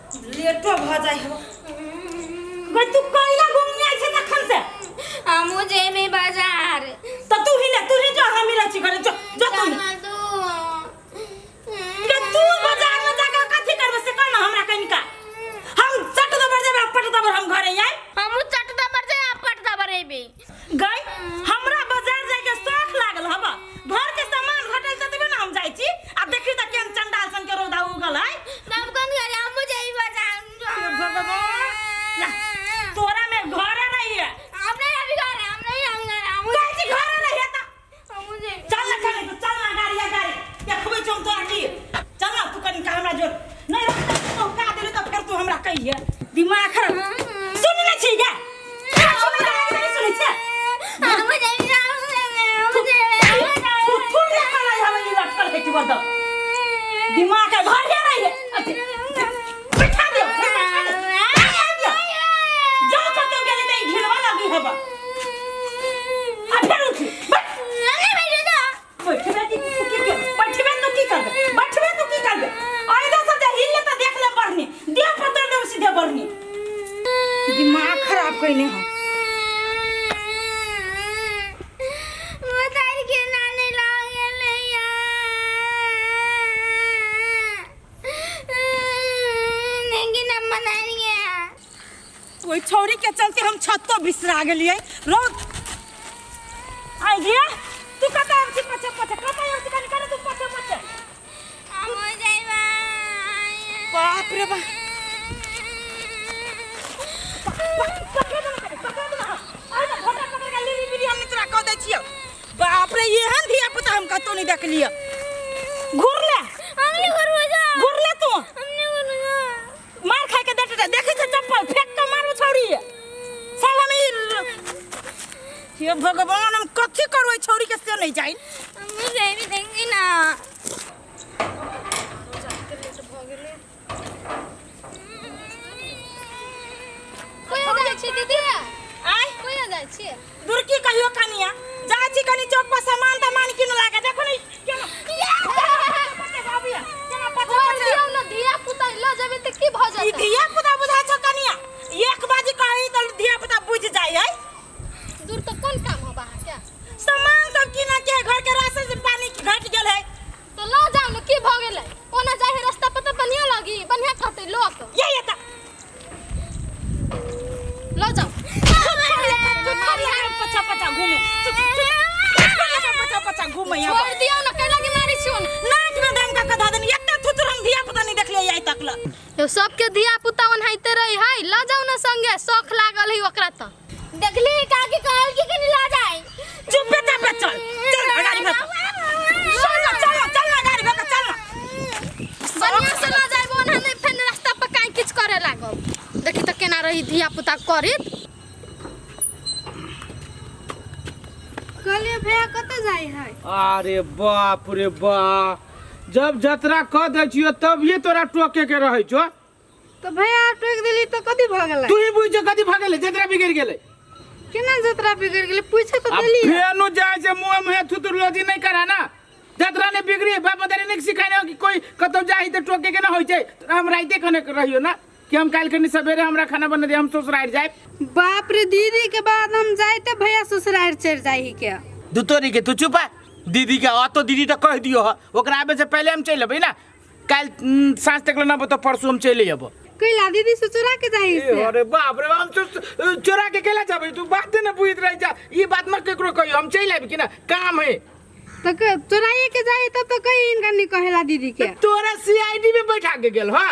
लेटो भऽ जाइ हौ। गई तू कैला घूमने आई छै तखन से? हमहूँ जेबै बाजार। तऽ तू ही ले, तू ही जो, हम ही रहै छी घरे। जो जो तू ही। चल तू। के तू बाजार में जाके कथी करबे से कह ना हमरा कनिका। हम चट दबर जेबै आ पट दबर हम घरे आइ। हमहूँ चट दबर जेबै आ पट दबर अयबै। गई हमरा बाजार जाय के शौख लागल हब। घर के सामान घटल त तबे ना हम जाइ छी। आ देखी त केहन चंडाल सन के रौदा उगल है। तब कोन करे हमहूँ जेबै बाजार। हे भगवान, ला, तोरा में घरे रही है। हम नहीं अभी घर, हम नहीं, हम घर, हमहूँ कहै छी घरे रही है त हमहूँ जेबै। चल ना कनी तू, चल ना गाड़ी आ गाड़ी देखबै छौ हम तोरा की। चल ना तू कनी का हमरा जोर नहीं रख त का देले त फेर तू हमरा कहिए दिमाग खराब। सुन नै छी गे, सुन नै सुनै छै। हमहूँ जेबै, हमहूँ जेबै, हमहूँ जेबै, हमहूँ जेबै। कुकुर ले कलाई हवे ई लटकल है कि बदल दिमाग के घर हे रही है। बैठा दियो, बैठा दियो, बैठा दियो। जाओ कतौ गेली त ई घिनवा लगी हवा। आ फेर उठ बैठ। नहीं बैठे तो। बैठबे की तू की करबे? बैठबे तू की करबे? बैठबे तू की करबे? आइदा से जे हिल त देख ले बढ़नी देह पर तर देब सीधे बढ़नी। दिमाग खराब कइने हम। बताई के नानी लागल लेकिन हम बनाई गया। ओहि छौरी के चलते हम छतो बिसरा गेलियै। रौद आइ गे, तू कतऽ आबै छी पछे पछे? कतऽ आबै छी कनी कनी तू पछे पछे? हम हो जाइबा। बाप रे बाप, पकड़ दे ना कनी, पकड़ दे ना। आइ ना घोटा पकड़ के लिली बिली हम तोरा कह दै छियौ। बाप रे, एहन धिया पुता हम कतौ नहि देखलियै। घुर ले। हम नहीं घुरबो जा। घुर ले तू। हम नहीं घुरबो जा। मार खाए के देख देखै छै चप्पल फेंक के मारू छौरी सब। हम ई हे भगवान, हम कथी करू एहि छौरी के से नहीं जाइन। हम जाइबे देंगे ना। कोया जाइ छी दीदी? आय। कोया जाइ छी? दूर की कहियो कनिया, जाइ छी कनी चौक पर सामान तामान किन लागे। देखो ने केना केना पछे छोड़ पछे। दियौ ने, धिया पुता लऽ जेबै तऽ की भऽ ई जेतै? धिया पुता बुझाइ छौ कनिया? एक बाजी कही तऽ धिया पुता बुझि जाइ है। दूर तऽ कोन काम हब अहाँके? सामान सब किन के, घर के राशन से पानी घट गेल है। तऽ लऽ जाउ ने, की भऽ गेलै? ओना जाइ है रास्ता पर तऽ बढ़िआँ लगी, बढ़िआँ कहतै लोक। ये तऽ लऽ जाउ। पछा पछा घूमे, पछा पछा घूमे यहाँ। छोड़ दियौ ने, कैला के मारै छी ओना? नाक में दम का कधा देनी। एते थुथुर हम धिया पुता नहीं देखलियै आइ तक ल। यौ, सबके धिया पुता ओनाहिते रही है। लऽ जाउ ने संगे, शौख लागल है ओकरा तऽ। देखली काकी कहल कि कनी ला जाए। चुप बेटा पे, चल चल ना गाड़ी में, चल ना, चल ना, चल ना गाड़ी में, चल ना। बढ़िआँ से लऽ जाइब, ओना नहि फेर रास्ता पर काहे किछु करे लागब। देखी तऽ केना रही धिया पुता करैत। कहलियै भैया कतऽ जाइ है? अरे बाप रे बा, जब जतरा कह दै छियो तभिए तोरा टोके के रहै छो। तऽ भैया टोकि देली तऽ कथी भऽ गेलै? तू ही बुझ जो कथी भऽ गेलै। जतरा बिगड़ गेलै। केना जतरा बिगड़ गेलै? पूछे तऽ आ देली। फेनु जाइ छै मुँह मुँहे थुथुरलोजी नहीं करा ना। जतरा नहीं बिगड़ी, बाप मदारी नहीं सिखाने हो कि कोई कतौ जाही तऽ टोके के ना होइ छै। तोरा हम राइते खने के रहियो ना कि हम काल्हि कनी सवेरे हमरा खाना बना दे, हम ससुरारि जायब। बाप रे, दीदी के बाद हम जाइते भैया ससुरारि चढ़ि जाइ के। दुतोरी के तू चुपा दीदी के अतो दीदी तऽ कह दियो ह, ओकरा आबे से पहले हम चलि अबै ना। काल्हि साँझ तक ना तो परसू हम चलि अयबो। कैला दीदी से चोरा के जाइ ए, से? अरे बाप रे, हम तो चोरा के केला जाबे? तू बात ने बुझित रह जा। ई बात मत केकरो कहियो, हम चलि आबि कि ना काम है। तऽ चोराइए के जाइ तब तऽ कही इनका नहीं कहेला दीदी के। तोरा सीआईडी में बैठा के गेल हा?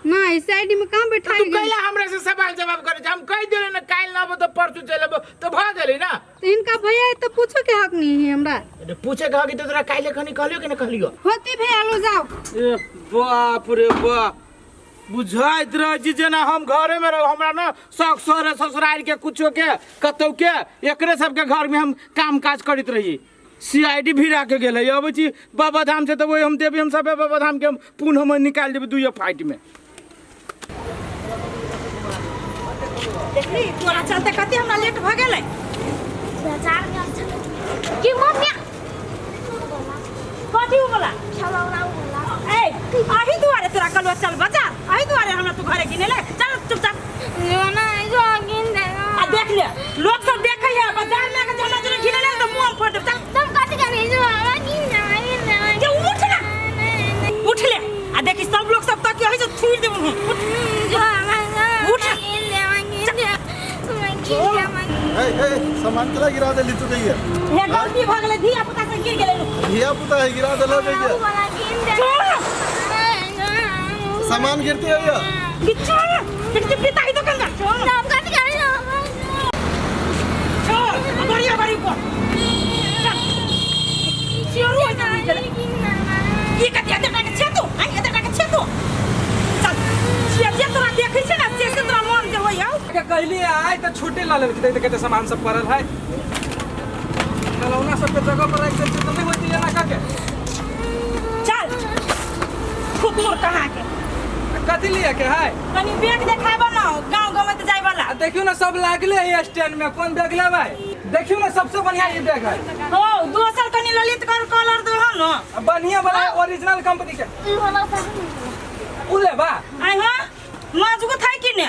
ना, सीआईडी में कहाँ तो बैठा तू गेल? कैला हमरा से सवाल जवाब करे? हम कह देले ना काल्हि ना अबो तो परसू चलि अबो तो भऽ गेलै ना। तऽ इनका भैया है तऽ पूछो के हक नहीं है हमरा? अरे पूछे के हक तो तोरा काल्हि खनी कहलियो कि ना कहलियो? होती भैया, लो जाओ। ए बाप रे बाप, बुझाइत रहै छी जेना हम घरे में रहो। हमरा ना शौक सोहरे ससुराल के कुछो के कतौ के, एकरे सबके घर में हम काम काज करैत रही। सीआईडी भी राखे गेल है। अबै छी बाबा धाम से तऽ वही हम देबै, हम सबे बाबा धाम के हम पुन हम निकालि देबै दुइये फाइट में। देखली तोरा चलते कते हमरा लेट भऽ गेलै। बाजार में अच्छा कि मम्मी कथी उ बोला? खेलौना वाला। ए, अही दुआरे तोरा कहलहुँ चल बाजार एहि दुआरे हमरा तू घरे गिने ले चल चुपचाप जो ना जो गिन दे आ देख ले लोग सब देखे है बाजार में के हमरा जोरे घिने ले तो मुंह हम फोड़ देब चल तुम कथी करी जो हमरा गिन दे गिन दे जे उठ ना उठ ले आ देखी सब लोग सब तक यही से छुड़ देब हम उठ जो हमरा उठ। गिन दे गिन दे गिन दे ए ए सामान केला गिरा देली तू गइया हे गलती भ गेलै धिया पुता से गिर गेलै धिया पुता है गिरा देलो गइया वाला गिन दे छोड़ सामान गिरती है या कि छोड़ देखते पिता ही दुकानदार छोड़ तुम कथी करी जो छोड़ बढ़िया बड़ी ऊपर चल छोड़ू ऐसा नहीं चले ई कथी एते टाके छे तू आई एते टाके छे तू चल जे जे तोरा देखै छै ना से से तोरा मन के होई हौ के कहली आय त छुट्टी ल लेलकै देख कते सामान सब पड़ल है खेलौना सबके जगह पर राखि दै छै तऽ नहि होइत एना कऽ के चल कुकुर कहाँ के कथी लिए के है कनी बैग देखाबऽ ना गाँव गमत जाय वाला आ देखियौ ना सब लागले है स्टैंड में कोन बैग लेबै देखियौ ना सबसे बढ़िया ई बैग है हो दोसर कनी ललित कर कलर दो न आ बढ़िया वाला ओरिजिनल कंपनी के ई वाला उ लेबा आइ हां मजबूत है कि ने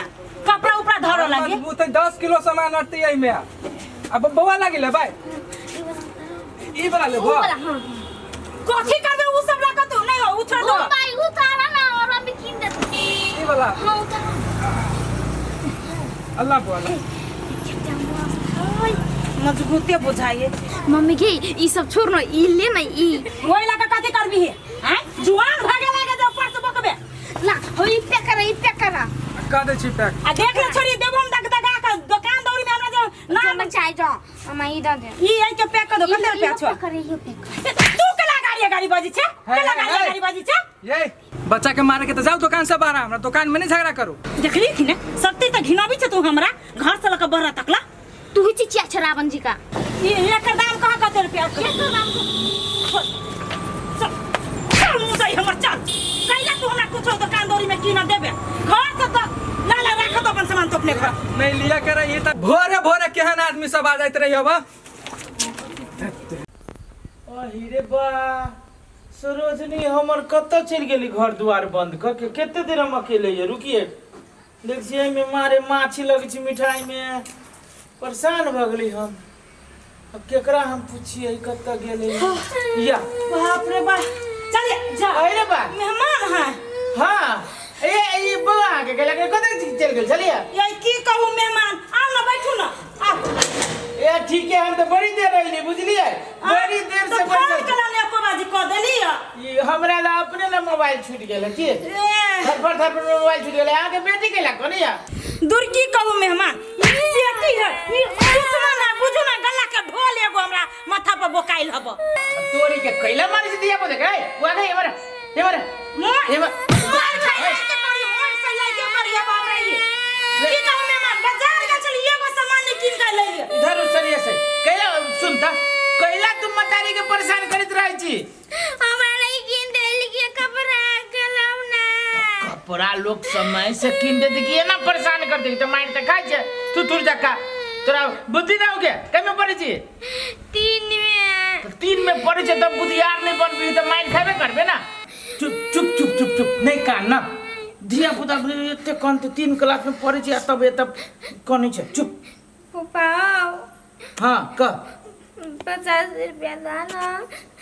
कपड़ा उपड़ा धरो लागी मजबूत है 10 किलो सामान अटती एहिमे आ बौआ लागी लेबै ई वाला लेबो हां कथी करबे उ सब लगा तू नहीं हो उ छोड़ दो भाई उतारा ना और हम भी गिन दे ई वाला हां उतारा अल्लाह बोला मजबूते बुझाइए मम्मी के ई सब छोड़ न ई ले न ई ओइ लगा कथी करबी हे आइ जुआन भागे लागे जो ऊपर से बकबे ला हो ई पैक करा ई पैक करा कह दै छी पैक आ देख ले छोरी देबो हम दग दगा के दुकान दौरी में हमरा जो ना नाम बचाई जो हम ई दे दे ई आई के पैक कर दो कते रुपया छो करे यो पैक तू केला गाड़ी गाड़ी बाजी छे केला गाड़ी गाड़ी बाजी छे ये बच्चा के मारे के तो जाओ दुकान से बाहर हमरा दुकान में नहीं झगड़ा करू देखली कि ने सत्ती त घिनाबी छे तू हमरा घर से लके बहरा तकला तू ही चिचिया छ रावण जी का ई एकर दाम कहाँ कते रुपया एकर दाम चल चल मुँह दही हमर चल कैला तू हमरा कुछो दुकान दौरी में की न देबे घर से तो ला ला राख तो अपन सामान तो अपने घर नहीं लिया करे ये तो भोरे भोरे केहन आदमी सब आ जाइत रही अब अरे बा सरोजनी हमर कतऽ चलि गेली घर दुआर बंद कऽ के कते देर हम अकेले ये रुकिए देख छियै एहिमे मारे माछी लगै छै मिठाई में परेशान भऽ गेली हम अब केकरा हम पुछिए कतऽ गेलै या बाप रे बाप चलिए जा अरे बा मेहमान है हाँ ए ई बौआ अहाँके गेला कतऽ चलि गेल छलियै ये की कहू मेहमान आउ ना बैठू ना आउ ए ठीक है हम तऽ बड़ी देर रहली बुझलियै बड़ी देर तो से फोन बैठल केला ने बाजी कह देली छी। ई हमरा ला अपने ला मोबाइल छूटि गेल की ए थरफर थरफर मोबाइल छूटि गेलै अहाँके बेटी केला कोन या दूर की कहू मेहमान ई बेटी है ई दुश्मन है बुझू ना गला के ढोल एगो हमरा माथा पर बोकाइल हब तोरी के कैला मारे से दिया बोले गए वो गए एमर एमर मोर एमर मोर फैलाइ के करी मोर फैलाइ के करी अब हमरा ई की कहू मेहमान बाजार गेल छली एगो सामान नहीं कीन के लैलिए इधर सरिये से कैला सुनता कैला तुम मतारी के परेशान करत रहै छी हमरा नहीं गिन देली के कपड़ा खेलौना कपड़ा लोग समय से कीन देते कि एना परेशान कर दे तो मार त खाइ छै तू तुर जका तोरा बुद्धि ना हो गया कमे पड़ै छी तीन में तो तीन में पड़ै छै तब बुद्धियार नहीं बनबी तऽ मार खाबे करबे ना चुप चुप चुप चुप चुप नहीं कान ना धिया पुता एते कानते तीन क्लास में पढ़ै छै आ तब एतब कनै छै चुप पापा हाँ कह 50 रुपया दाना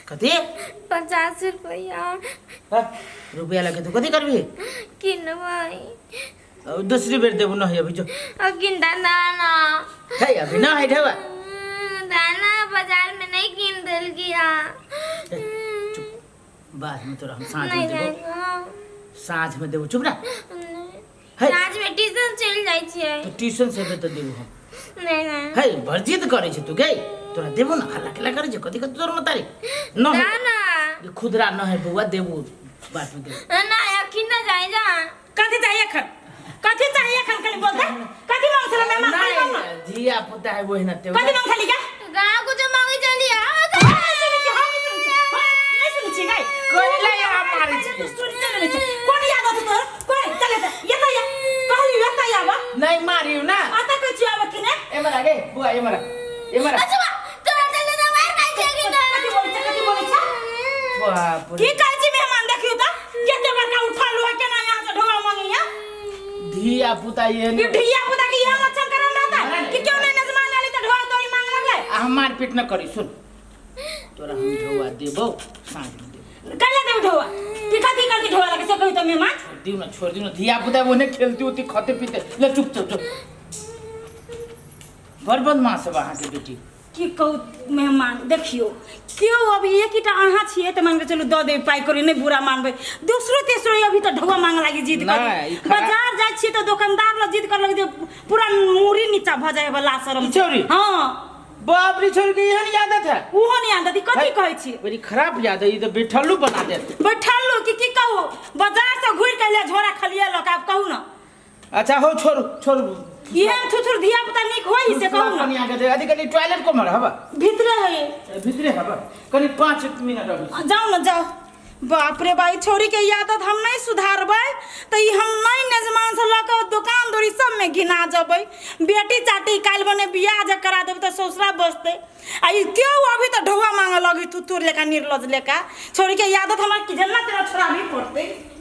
कथी 50 रुपया हाँ, रुपया लगे तू कथी करबी किनबै दूसरी बेर देबू न है अभी जो अब किनता दाना है अभी न है ढेबा दाना बाजार में नहीं किन देल गया बाद में तोरा हम साँझ में नहीं देबो जाएगा साँझ में देबो चुप ना है साँझ में ट्यूशन चल जाइ छियै तो ट्यूशन से तो देबो हम नहीं नहीं है भरजिद करै छै तू गई तोरा देबो ना हल्ला केला करै छै कथी कथी तोर मतारी न है दाना खुदरा न है बौआ देबो बाद में देबो ना अखिन ना जाए जा कथी चाहिए एखन कथी चाहिए एखन कनी बोलते कथी मांग छला मेहमान खाली बोल ना नहीं धिया पुता है वही ना ते कथी मांग छली का गाँव को जो मांगे चली आ हम नहीं सुनै छी हम नहीं सुनै छी हम नहीं सुनै छी गाय कैला यहाँ मारै छै सुनते नहीं छी कोन याद आतो तोर कोन चल एतऽ एतऽ या कहली एतऽ आब नहीं मारियौ ना अतऽ कहै छी आब कि ने एमर आ गे बुआ एमर आ एमर आ अच्छा तोरा चले ना मार खाइ छै कि ना कथी बोलै छै कथी बोलै छै बाप की रे कहै छी मेहमान देखियौ तऽ कते बड़का उठल हुआ केना धिया पुता ये ई ढिया पुता के इहे लक्षण करल रहता है कि क्यों नहीं नजमान आली त ढोआ दोरी मांग लगले। आ हम मारपीट न करी, सुन तोरा हम ढौआ देबौ साँझ में देबौ। कैला देब ढोआ कि कथी करती ढोआ लगे से कहू त मेहमान। छोड़ दियो ना, छोड़ दियो ना, धिया पुता ओने खेलती उती खाते पीते ले चुप चुप चुप। बड़ बदमाश है अहाँके बेटी। की कहू मेहमान, देखियो केओ अभी एक ही अहाँ छियै तऽ मान के चलू दऽ देबै पाइ करी, नहि बुरा मानबै। दूसरो तेसरो अभी तऽ ढौआ मांग लागी जिद नहि, करी। ई खराब- बाजार जाइ छियै तऽ दोकानदार लग जिद कर लगे जे पूरा मूड़ी नीचा भऽ जाइ बला शरम। ई छौरी? हाँ। बाप रे, छोरी के एहन आदत है? ओहो नहि आदत, ई कथी है। कहै छी? बड़ी खराब याद है, ई तऽ बैठलू बना देत। बैठल लो कि की कहू, बाजार से घुरि के अयलै झोरा खलिए लऽ के, आब कहू ने। अच्छा हो छोड़ू छोड़ू। इहे थुथुर धिया पुता नीक होई से कहू कनी ना। आगे दे, अथी कनी टॉयलेट कोमर हबा? भीतरे है। भीतरे हबा, कनी 5 मिनट अभी। जाओ ना जाओ। बाप रे बाई, छोरी के आदत हम नहीं सुधारबै तऽ ई हम नहीं नजमान से लऽ के दुकान दौरी सब में घिना जबै। बेटी चाटी काल्हि बने बियाह जे करा देबै तऽ ससुरा बसतै। आ ई केओ अभी तऽ ढौआ मांगऽ लगी थुथुर लेखा निर्लज लेखा। छोरी के आदत हमरा कि जेना तेना छोड़ाबी पड़तै।